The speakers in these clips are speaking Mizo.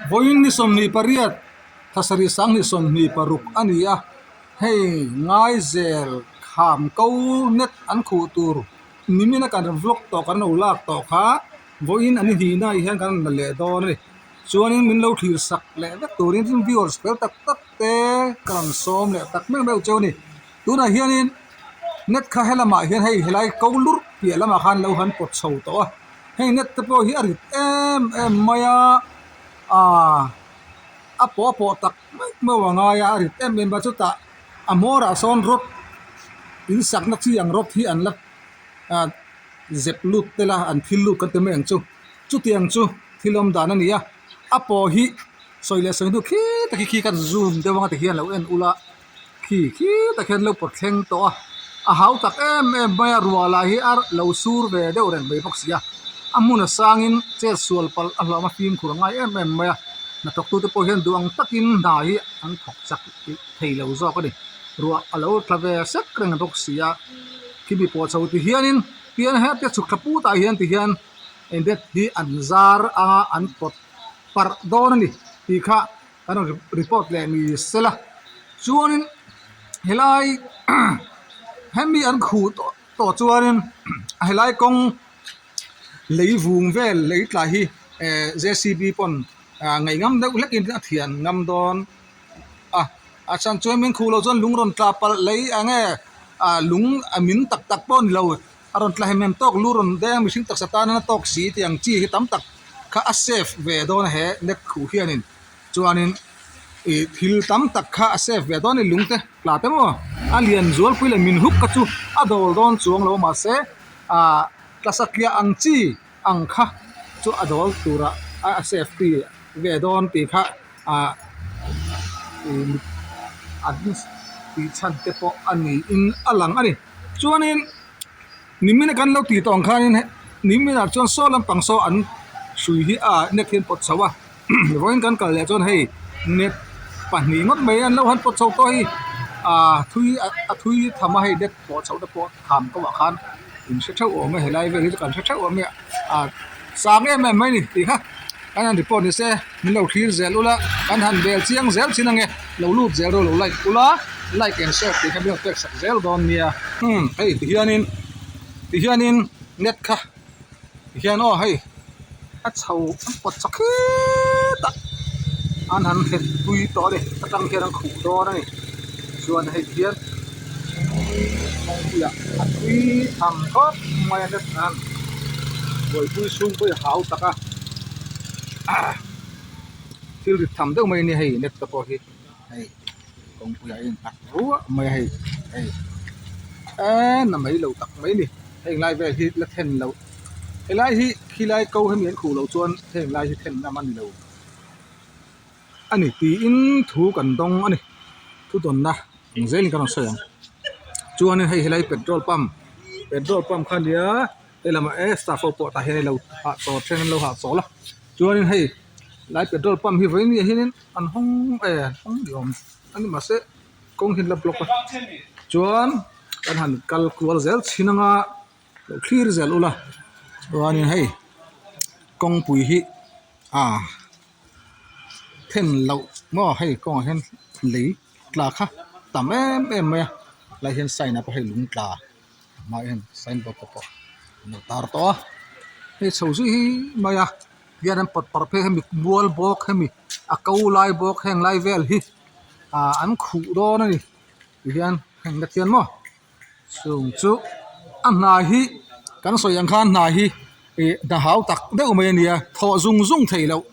Vawiin ni 28 thlasarih 2026 a ni a, hei Ngaizel kham ko net an khuh tur nimina kan vlog tawh kan lo lak tawh kha vawiin an hnihna ah hian kan rawn la leh dawn a ni. Chuanin min lo thlir sak leh vek turin viewers fel tak tak te ka rawn sawm leh tak meuh meuh cheu a ni. Tunah hianin net kha helamah hian hei helai ko lurh piah lamah khan lo han pawt chho tawh a heng net te pawh hi a rit em em mai a aaa a pawh a pawh tak meuh meuh a ngai a a rit em em a chutah a hmawrah sawn rod in sakna chi ang rod hi an la ah zep lut tel a an thil lut kan ti mai ang chu chutiang chu thil awm dan a ni a a pawh hi sawi leh sawi hnu khi tak hi khi khan zoom deuh anga tikhian lo en ula. Khi khi tak hian lo pawt thleng tawh a, a hau tak em em mai a, ruah lah hi a lo sur ve deuh reng mai bawk si a, a hmun a sangin chet sual palh a hlauhna fimkhur a ngai em em mai a, hnathawktute pawh hian duh ang takin hna hi an thawk chak thei lo zawk a ni, ruah a lo tla ve sek reng bawk si a, khi mi pawh chho ti hianin pian hete chhuk thla putah hian ti hian engdet hi an zar anga an pawt parh dawn a ni tih kha. Kan rawn report leh ni sela chuanin helai hemi an khuh tawh tawh chuanin helai kawng lei vung vel lei tla hi eh J C B pawn ah ngaih ngam deuh hlekin a thian ngam dawn a a chhan chuan min khuh loh chuan lung rawn tla palh lei ang e ah lung a min tak tak pawh a ni lo a rawn tla hem hem tawk lu rawn deng mihring taksa tana tawk si tih ang chi hi tam tak kha a safe ve dawn a he net khuh hianin. Chuanin ih thil tam tak kha a save ve dawn a ni lung te tla te maw a lian zualpui leh min huk kha chu a dawl dawn chuang lo mahse ah tla satliah ang chi ang kha chu a dawl turah a safety ve dawn tih kha ah ih an tih chhan te pawh a niin a lang a ni chuanin. Nimin a kan lo tih tawh ang khanin niminah chuan saw lampang saw an hrui hi a net hi an pawt chho a vawiin kan kal leh chuan hei net pahnih ngawt mai an lo han pawt chho tawh a hei ah thui a thui tham a hei net pawh chhoh te pawh kham ko ah khan in hre theuh awm a helai vel hi chu kan hre theuh awm a ah sang em em mai a ni tih kha kan han report ni se min lo thlir zel ula kan han bel chiang zel chin ange lo lut zel rawh lo like ula like and share tih kha min rawn pek sak zel dawn nia umm hei ti hianin ti hianin net kha ti hian aw hei a chho an pawt chak hetah an han nghet pui tawh a ni atang hian an khuh dawn a ni chuan hei ti hian kawngpuiah a tui tham khawp mai a net an buaipui chhung pawh hi a hau tak a thil rit tham deuh mai a ni hei net te pawh hi hei kawngpuiah a innghat ruah mai a hei hei eee na mai lo tak mai a ni heng lai vel hi la then loh helai hi khilai ko hemi an khuh loh chuan heng lai hi then ngam a ni lo a ni tiin thu kan dawng a ni thu dawnna ang zelin kan rawn sawi ang chuanin hei helai petrol pump petrol pump kha a nia hei lamah e staff ho pawh tah hian lo hahchawl then an lo hahchawl a chuanin hei lai petrol pump hi vawiin ah hianin an hawng e an hawng ni awm a ni mahse kawng hi an la block a chuan kan han kal kual zel chhin anga lo thlir zel ula chuanin hei kawngpui hi ah then loh maw hei kawngah hian lei tla kha tam em em mai a lai hian sign ah pawh hei lung tla hmaah hian sign board te pawh an lo tar tawh a hei chho zui hi mai a hian an pawt parh phei hemi mual bawk hemi a ko lai bawk heng lai vel hi ah an khuh dawn a ni tihian heng te khian maw chung chu a hna hi kan sawi ang khan hna hi ih hna hau tak deuh mai a ni a thawh zung zung theih loh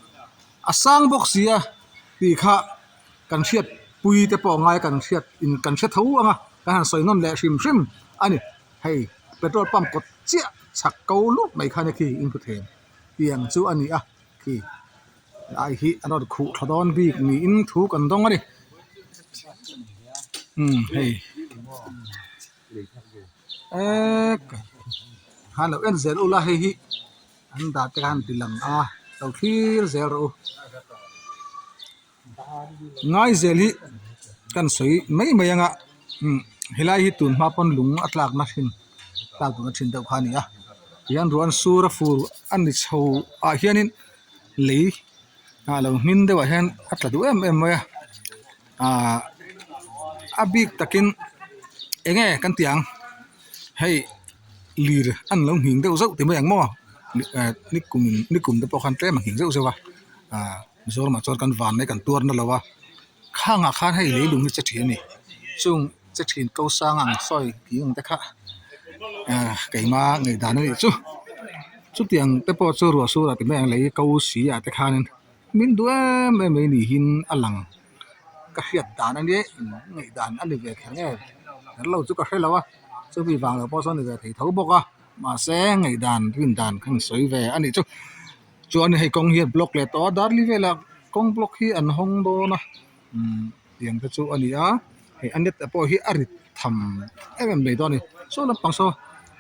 a sang bawk si a tih kha kan hriat pui te pawh a ngai kan hriat in kan hre tho ang a kan han sawi nawn leh hrim hrim a ni hei petrol pump kawt chiah chhak ko lut mai khan khi in hmu thei ang tiang chu a ni a khi lai hi an rawn khuh tha dawn bik niin thu kan dawng a ni umm hei eee khan lo en zel ula hei hi an dah te khan ti lang a lo thlir zel rawh u ngai zel hi kan sawi mai mai anga umm helai hi tun hma pawn lung a tlak na hrim tlak duhna thin deuh kha a ni a tihian ruah an sur a fur a ni chho ah hianin lei. A lo hmin deuh ah hian a tla duh em em mai a ahh a bik takin eng nge kan tih ang hei lir an lo nghing deuh zauh ti mai ang maw nikum nikum te pawh khan tlem a nghing zeuh zeuh a ahh Mizoramah chuan kan van mai kan tuar na lo a khangah khan hei leilung hi che thin a ni chung che thin ko sang ang sawi tih ang te kha ahh keima ngaihdan a nih chu chutiang te pawh chu ruah sur ah ti mai ang lei ko si ah te khanin min duh em em mai niin a lang ka hriat dan a nia ngaihdan a ni ve kher nge kher lo chu ka hre lo a chumi vang lo pawh chuan a ni ve thei tho bawk a mahse ngaihdan rin dan kha an sawi ve a nih chu. Chuan hei kawng hi a block leh tawh a darli velah kawng block hi an hawng dawn a umm tiang te chu a ni a hei a net te pawh hi a rit tham em em mai dawn a ni saw lampang saw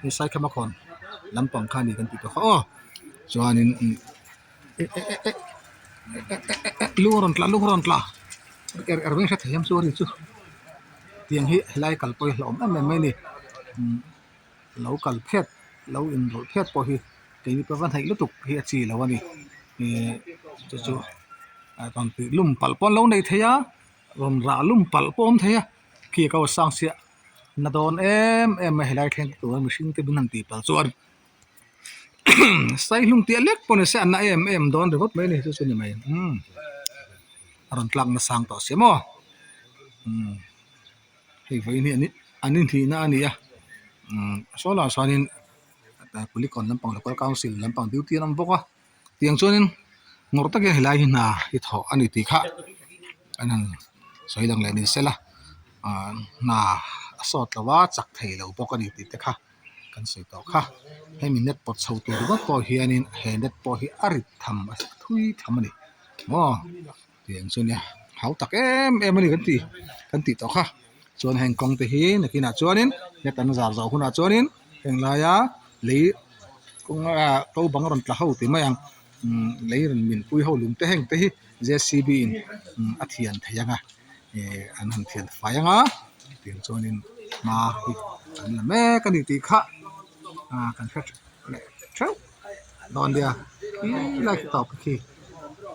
hei saikhama khawn lampang kha a ni kan tih tawh kha aw chuanin umm eh eh eh eh eh eh eh eh lung a rawn tla lung a rawn tla er er mai hre thei ang chu a ri chu tiang hi helai kal pawh hi hlauhawm em em mai a ni umm. Lo kal phet lo inrawlh phet pawh hi keini pawh va hnaih lutuk hi a chi lo a ni ihh chu chu rawn tih lum palh pawh an lo nei thei a rawn rah lum palh pawh a awm thei a khi a ko sang chiah na dawn em em a helai thleng tur a mihring te min han tih palh chuan saihlum tih a lek pawh ni se a na em em dawn ringawt mai a ni chu chu a ni mai umm a rawn tlak na sang tawh sia maw umm. Hei vawiin hi an inhlihna a ni a umm saw lah chuanin kulikawn lampang local council lampang duty an awm bawk a tiang chuanin ngawrh takin helai hi hna hi thawh a ni tih kha an han sawi lang leh ni sela ahh hna a sawt lo a chak thei lo bawk a ni tih te kha kan sawi tawh kha hemi net pawt chho tur ringawt pawh hianin he net pawh hi a rit tham a thui tham a ni maw. Tiang chu nia hau tak em em a ni kan ti kan tih tawh kha chuan heng kawng te hi nakinah chuanin net an zar zawh hunah chuanin heng laia lei kawng ah ko bang rawn tla ho ti mai ang umm lei rawn min pui ho lung te heng te hi J C B in a thian thei ang a ih an han thian fai ang a tiang chuanin hma hi an la mek a ni tih kha ah kan hre leh theuh. Dawn nia khi lai khi tawp khi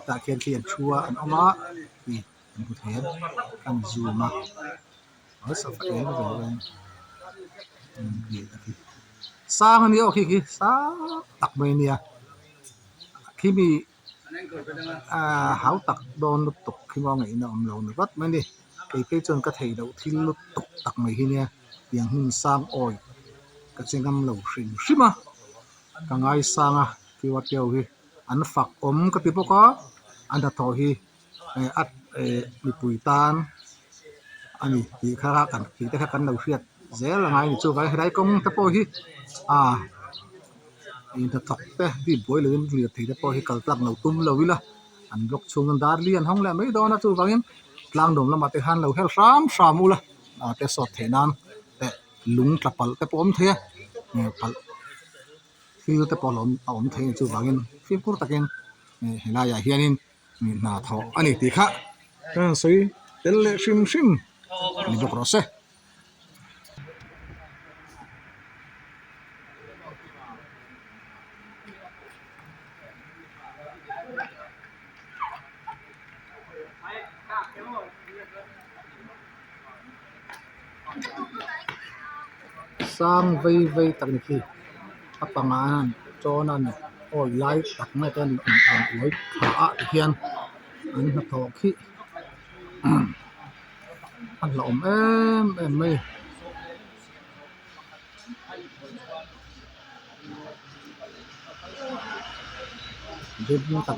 tah khian khi an thu a an awm a ih an hmu thei a an zoom a sang a ni aw khi khi sang tak mai a nia khimi ahh hau tak dawn lutuk khi maw ngaihna awm lo ni vat mai a ni kei phei chuan ka theih loh thil lutuk tak mai hi nia tiang hmun sang awi ka che ngam lo hrim hrim a. Ka ngaisang a keyword ho hi an fak awm ka ti bawk a an hnathawh hi eh a eh mipui tan a ni tih kha kan tih te kha kan lo hriat zel a ngai a ni chuvangin helai kawng te pawh hi ah hnathawk te bik buai lovin lirthei te pawh hi kal tlak lo tum lo ila an block chhung an dar li an hawng leh mai dawn a chuvangin tlang nuam lamah te khan lo hel hram hram ula ah te sawt theih nan eh. Lung tla palh te pawh a awm thei a palh thil te pawh a awm thei a ni chuvangin fimkhur takin helaiah hianin hna thawh a ni tih kha ka rawn sawi tel leh hrim hrim ni bawk rawh se. Sang vei vei tak ni khi a pangah hian chawn a ni awi lai tak mai te an rawn uai thla a tihian an hnathawh khi a hlauhawm em em mai. Tak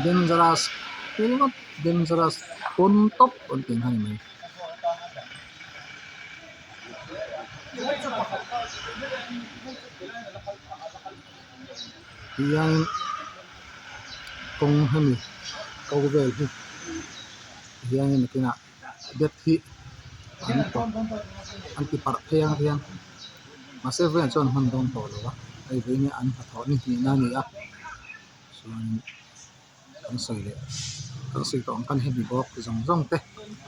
dangerous ringawt dangerous pawn tawp an tih ang kha a ni mai. Tihian kawng hemi ko vel hi tihian nakinah det hi an tawp an ti parh phei ang hian mahse vawiin chuan hman dawn tawh lo a hei vawiin hi an hnathawh ni hnihna a ni a chuanin kan sawi leh kan sawi tawh ang khan hemi bawk zawng zawng te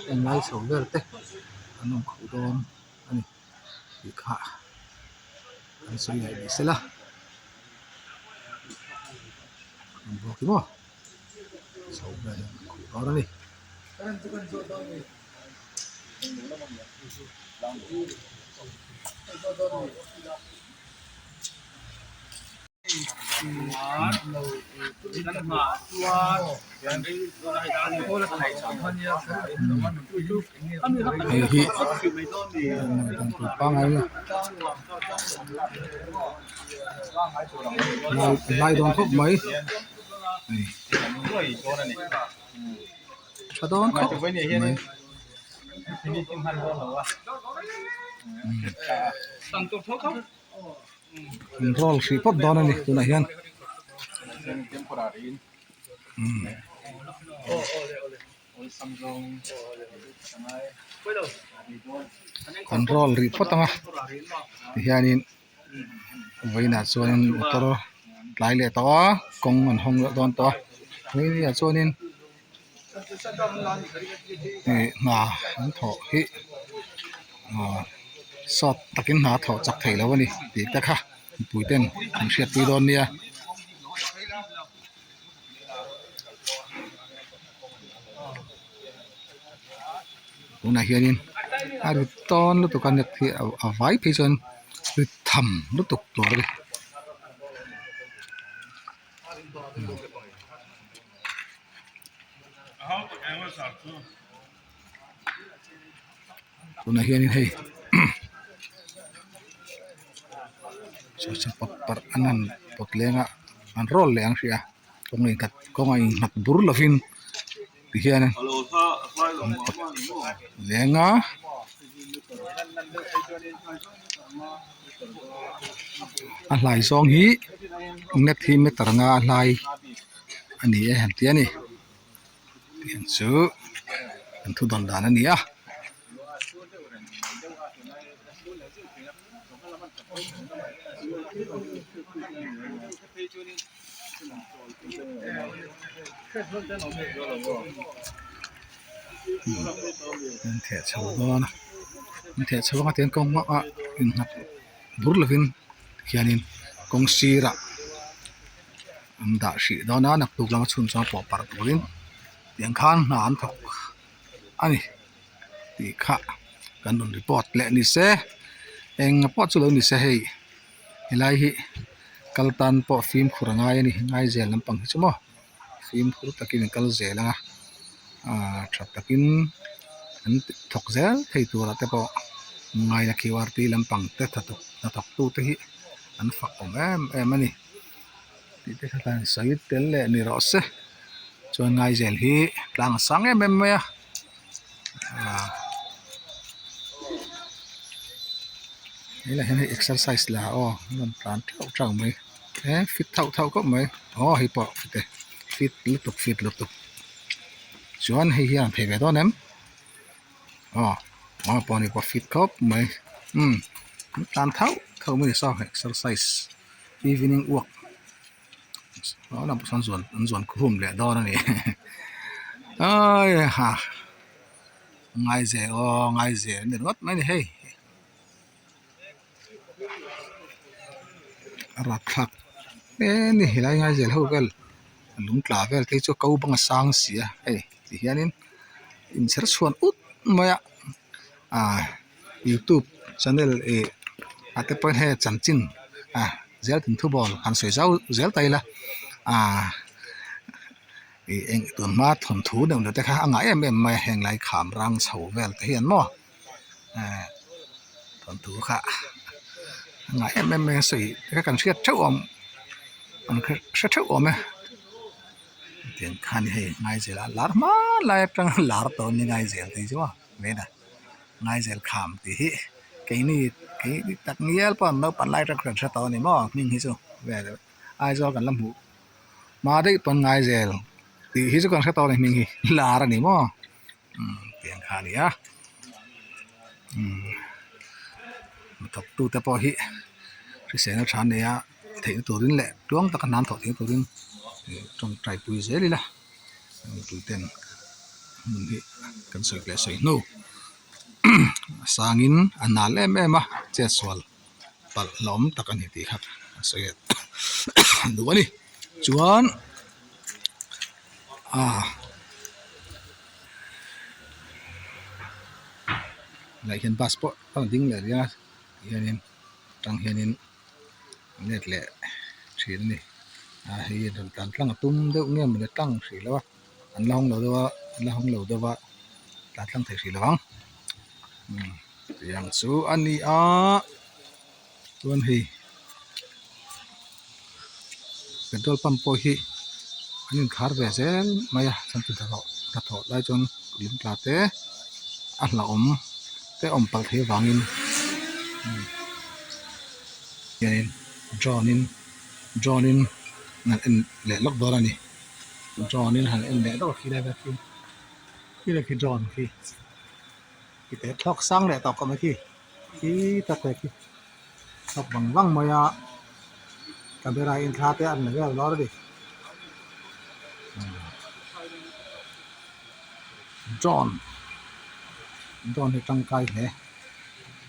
heng lai chho vel te an awm khuh dawn a ni tih kha kan sawi leh ni sela an bawk hi maw. Chho vel hian an khuh dawn a ni. Hei hi pangngai a lai dawn khawp mai tha dawn khawp mai. An roll hrih phawt dawn a ni tunah hian an roll rih phawt ang a tihianin vawiinah chuanin motor tlai leh tawh a kawng an hawng leh dawn tawh a vawiinah chuanin ih hna an thawh hi ah sawt takin hna a thawh chak theih loh a ni tih te kha mipui ten an hriatpui dawn nia. Tunah hianin a rit tawn lutuk a net hi a vai phei chuan rit tham lutuk tur a ni. Tunah hianin hei sawrchhip parh an han pawt leng a an rawl leh ang hrih a kawng inkhat kawng a innghat bur lovin tihian an pawt leng a. A hlai zawng hi net hi meter anga a hlai a ni e han ti a ni tiang chu an thu dawn dan a ni a. An theh chho dawn a an theh chho anga tiang kawng ah innghat bur lovin khianin kawng sirah an dah hrih dawn a naktuk lama chhun chuan pawh parh turin tiang khan hna an thawk a ni tih kha kan rawn report leh ni se eng pawh chu lo ni se hei helai hi kal tan pawh fimkhur a ngai a ni ngai zel lampang hi chu maw fimkhur takin an kal zel ang a ahh tha takin an thawk zel thei turah te pawh ngaina qrt lampang te hnathawk tu te hi an fak awm em em a ni tih te kha khan sawi tel leh ni rawh se chuan ngaizel hi tlang a sang em em mai a ahh helaiah hian hei exercise la aw an rawn tlan theuh theuh mai he fit thauh thauh khawp mai aw hei pawh fit e fit lutuk fit lutuk chuan hei hian phei ve dawn em aw aw pawh ni pawh fit khawp mai umm an tlan thauh thauh mai ni saw exercise evening walk. Sawn zuan an zuan khum leh dawn a ni ai ha ngaizel aw ngaizel a ni ringawt mai a ni hei a rapthlak hle a ni helai ngaizel ho vel lung tla vel te hi chu ko bang a sang si a hei ti hianin inchher chhuan ut mai a ah. Youtube channel ih ah te pawhin hei chanchin ah zel tin thu bawl han sawi zau zel ta ila ah ih eng tun hma thawnthu neuh neuh te kha a ngah em em mai a heng lai kham rang chho vel te hian maw eh thawnthu kha a ngah em em mai a sawi te kha kan hriat theuh awm kan hre theuh awm e tiang khan hei ngaizel a lar hmanlai atanga lar tawh a ni ngaizel tih chu maw vawiin ah. Ngaizel kham tih hi keini keini tak ngial pawh an naupang lai atang khan hre tawh a ni maw hming hi chu vel Aizawl kan la hmuh hma daih pawn Ngaizel tih hi chu kan hre tawh a ni hming hi lar a ni maw umm tiang kha a ni a umm hnathawk tute pawh hi hriselna tha an nei a theihna turin leh tluang taka hna an thawh theihna turin tawngtai pui zel ila. Mipui ten hmun hi kan sawi leh sawi hnu a sangin a nal em em a chetsual palh hlauhawm tak a ni tih kha a sawi duh a ni chuan. A Helai hian bus pawh a rawn ding leh rih a tihianin atang hianin an let leh thin a ni a hei rawn tlan tlang a tum deuh nge mawni tlang hrih lo a an la hawng lo deuh a an la hawng lo deuh a tlan tlang thei hrih lo ang umm tiang chu a ni a chuan hei petrol pump pawh hi an inkhar ve zel mai a chuan hnathawh lai chuan lung tla te a hlauhawm te a awm palh theih avangin hianin drone in drone in an en leh lawk dawn a ni drone in han en leh lawk a khi lai vel khi khi lai khi drone khi khi te thlawk sang leh tawh khawp mai khi. Khi tak leh khi thlawk vang vang mai a camera in thla te an la vel dawn a ni drone drone hi tangkai hle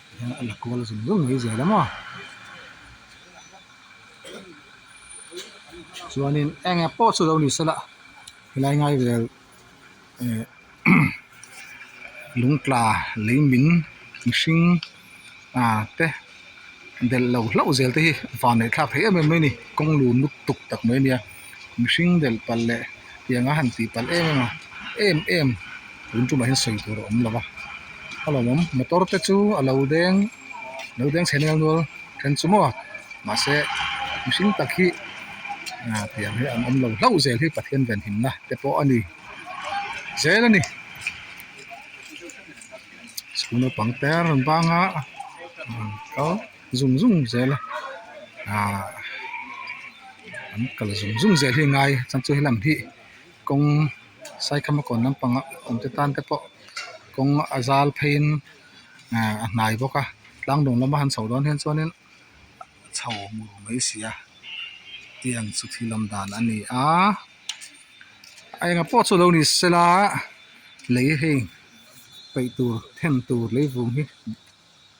tihian a la kual zung zung mai zel a maw chuanin eng nge pawh chu lo ni sela helai ngai vel eh lung tla lei min mihring ah te delh lo hlauh zel te hi van neih thlak thei em em mai a ni kawng lun lutuk tak mai a nia mihring delh palh leh tiang a han tih palh em em a em em tun tumah hian sawi tur a awm lo va a lawmawm motor te chu a lo deng lo deng chhe nel nual then chu maw mahse mihring tak hi ah tiang hi an awm lo hlauh zel hi Pathian venhimna te pawh a ni zel a ni school naupang te a rawn bang a an kal zung zung zel a ah an kal zung zung zel hi a ngai chuan chu helam hi kawng saikhama kawn lampanga awm te tan te pawh kawng a zal pheiin ah a hnai bawk a tlang dawng lama han chhoh dawn hian chuanin chho mur mai si a tiang chu thil awm dan a ni a a enga pawh chu lo ni sela lei hei peih tur then tur lei vung hi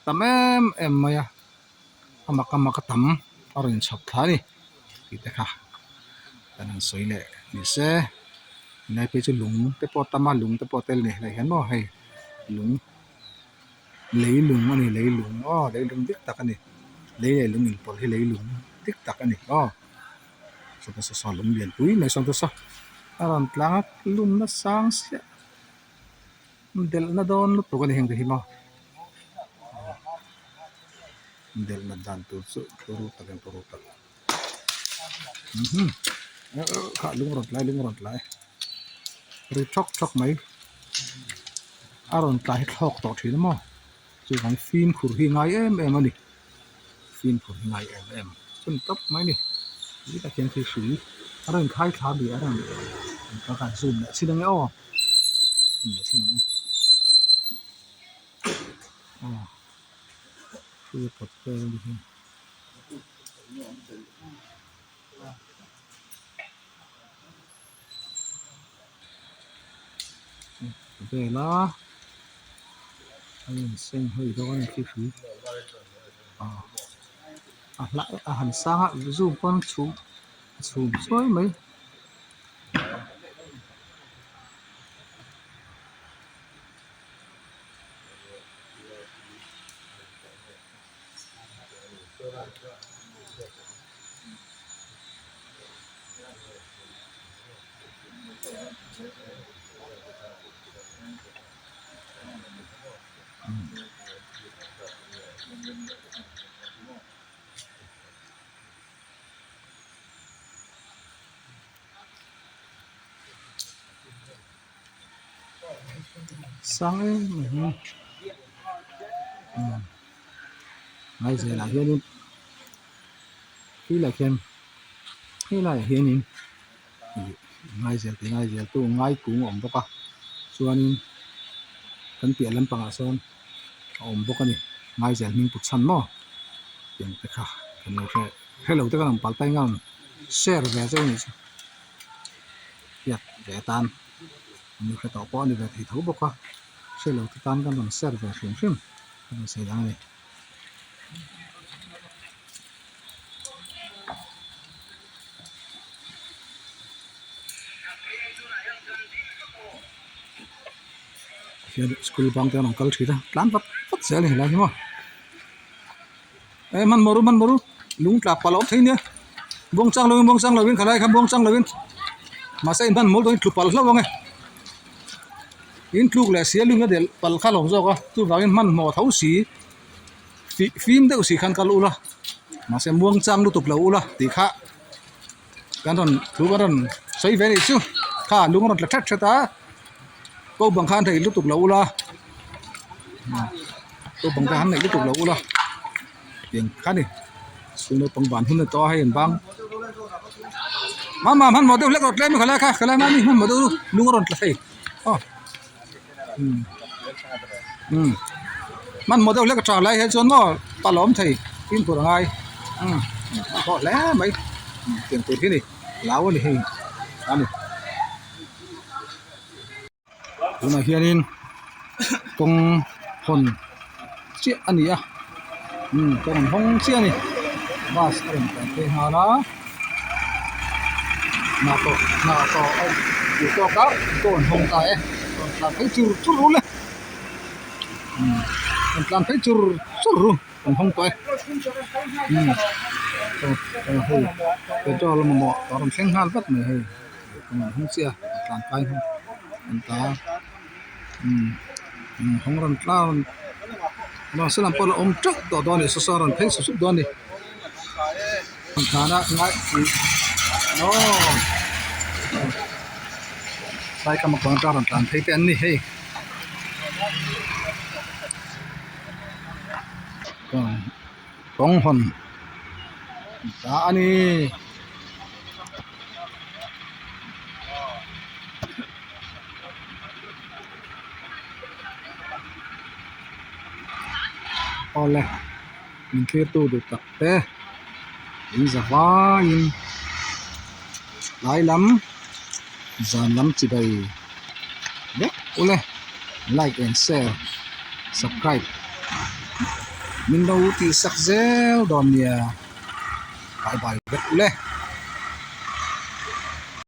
tam em em mai a a mak a mak a tam a rawn inchhawp thla a ni tih te kha kan han sawi leh ni se helai phei chu lung te pawh a tam a lung te pawh a tel a ni helai hian maw hei lung. Leilung a ni leilung aw leilung dik tak a ni lei leh lung inpawlh hi leilung dik tak a ni aw saw saw saw lung lian pui mai sawn te saw a rawn tlang a lum na sang siah delh na dawn lutuk a ni heng te hi maw delh nat dan tur chu turu tak em turu tak kha lung rawn tlai lung rawn tlai ri thawk thawk mai a rawn tlai hi thlawk tawh thin a maw chuvang fimkhur hi ngai em em a ni fimkhur hi ngai em em chu ni tawp mai a ni tah khian thil hrui a rawn khai thla bih a rawn ka han zoom leh chhin ange aw zoom leh chhin ang aw hrui a pawt vel a ni hi. Vel a a inseng hawi dawn a ni khi hrui ah a hla a han sang a zoom pawn chhum a chhum chuai mai. Sang em em a ngai zelah hianin helaiah khian helaiah hianin ih ngai zel tih ngai zel tu ngai kung a awm bawk a chuanin kan piah lampangah sawn a awm bawk a ni ngai zel hming put chhan maw tiang te kha kan lo hre hrelo te kan awm palh ta engemaw share ve chu a nih chu hriat ve atan. An hre tawh pawh a ni ve thei tho bawk a, hre lo te tan kan rawn share ve hrim hrim a rawn sawi dang a ni. Hian school bang te an rawn kal thin a tlan vat vat zel a ni helai hi maw e hmanhmawh ru hmanhmawh ru lung tla palh a awm thei nia buangchang lovin buangchang lovin khalai kha buangchang lovin mahse in hmanhmawh lutuk in tlu palh hlauh ang e in tluk leh sia lung a delh palh kha a lo zawk a chuvangin hmanhmawh tho si fih fim deuh si khan kal ula mahse muangchang lutuk lo ula tih kha. Kan rawn thu kan rawn sawi ve anih chu kha lung a rawn tla that that a ko bang khan theih lutuk lo ula ko bang te han neih lutuk lo ula tiang kha ni school naupang ban hun a ni tawh a hei an bang mama hmanhmawh deuh hlek rawh tlem khalai kha khalai mami hmanhmawh deuh lung a rawn tla thei aw umm umm hmanhmawh deuh hlek a tha lai hian chuan maw pa lawm thei fimkhur a ngai umm a hawh hle mai tiang tur hi a ni hlau a ni hei a ni tunah hianin kawng hawn chiah a ni a umm kawng an hawng chiah a ni bus a rawn tlan phei nghal a. Hnah tawh hnah tawh a tih tawk a pawh an hawng ta e rawn tlan phei chur chur ru le umm rawn tlan phei chur chur ru an hawng tawh e umm aw hei petrol mamawh a rawn thleng nghal vat mai hei an hawng chiah a tlan kai nghal an ta umm hawng rawn tlan mahse lam pawh a la awm teuh tawh dawn a ni saw saw a rawn phei sup sup dawn a ni. Tana ngai aw sai kam a kawng rawn tlan phei te an ni hei kawng hawn ta a ni. Awle. Min thirtu duh tak te in za vaiin tlai lam zan lam chibai vek ule like and share subscribe min lo tih sak zel dawn nia bye bye vek ule.